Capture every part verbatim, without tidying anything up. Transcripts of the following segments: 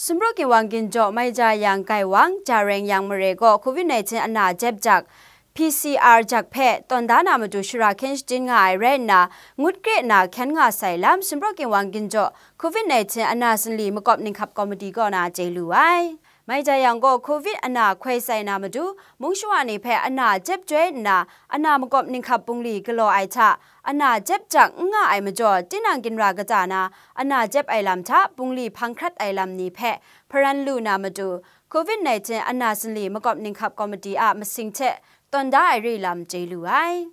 Sumpraw Ginwang Ginjaw Maijaw Yang Gaiwang, Jareng Yang Mare gaw COVID nineteen ana jep jak, P C R jak hpe tawn da na matu shara hkyen shajin nga ai rai nna, ngut kre nna hkyen nga sai lam Sumpraw Ginwang Ginjaw COVID nineteen ana sinli makawp ninghkap komiti kaw na chye lu ai. Maijaw Yang gaw COVID ana hkoi sai na matu, mung shawa ni hpe ana jep joi nna, ana makawp ninghkap bungli galaw ai hta, ana jep jak n nga ai majaw, tinang ginra kata na, ana jep ai lam hta bungli hpang hkrat ai lam ni hpe hparan lu na matu, COVID nineteen ana sinli makawp ninghkap komiti a masing hte tawn da ai re lam chye lu ai.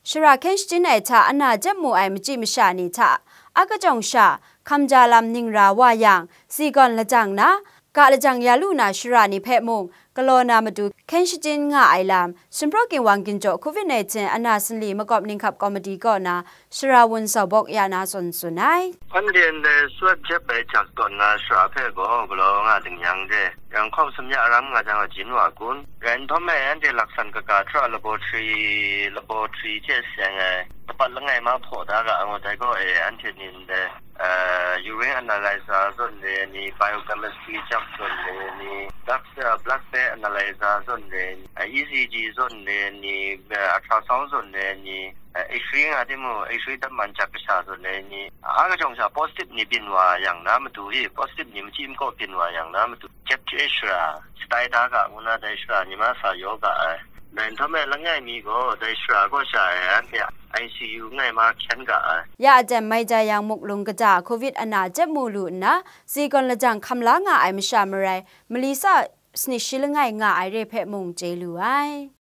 Shara hkyen shajin ai hta ana jep mu ai machyi masha ni hta, a kajawng sha, hkamja lam ning ra wa yang, si gawn lajang na, ga lajang ya lu na shara ni hpe mung, galaw na matu hkyen shajin nga ai lam, Sumpraw Ginwang Ginjaw COVID nineteen ana sinli makawp ninghkap komiti kaw na, shara wun sau bawk ya na tsun tsun ai. Anhte ndai sawt jep ai jak tawn na shara hpe gaw galaw nga ding yang de, yang hkawm sumya aram nga jang a jin wa kun? Rai nhtawm e, anhte laksan kaga htra laboratory, laboratory hte seng ai, kapat langai ma hpaw da ga ngut ai gaw e, anhte ni ndai, eh, urine analyzer zawn re ni, biochemistry jak zawn re ni, blood, eh, blood bag analyzer zawn re ni, eh, E C G zawn re ni, eh, ultrasound zawn re ni, eh, X-ray nga timung, X-ray dat man jak kasha zawn re ni, a kajawng sha positive ni byin wa yang na matu e, positive ni machyi makaw byin wa yang na matu, jep hte shara, shatai da ga ngu na dai shara ni ma sa yaw ga ai. Dai nhtawm e langai mi gaw dai shara kaw sha e anhte I C U ngai ma hkyen ga ai. Ya aten Maijaw Yang Muklung kaja COVID ana jep mu lu nna, si gawn lajang hkam la nga ai masha marai, mali sa sanit shi langai nga ai re hpe mung chye lu ai.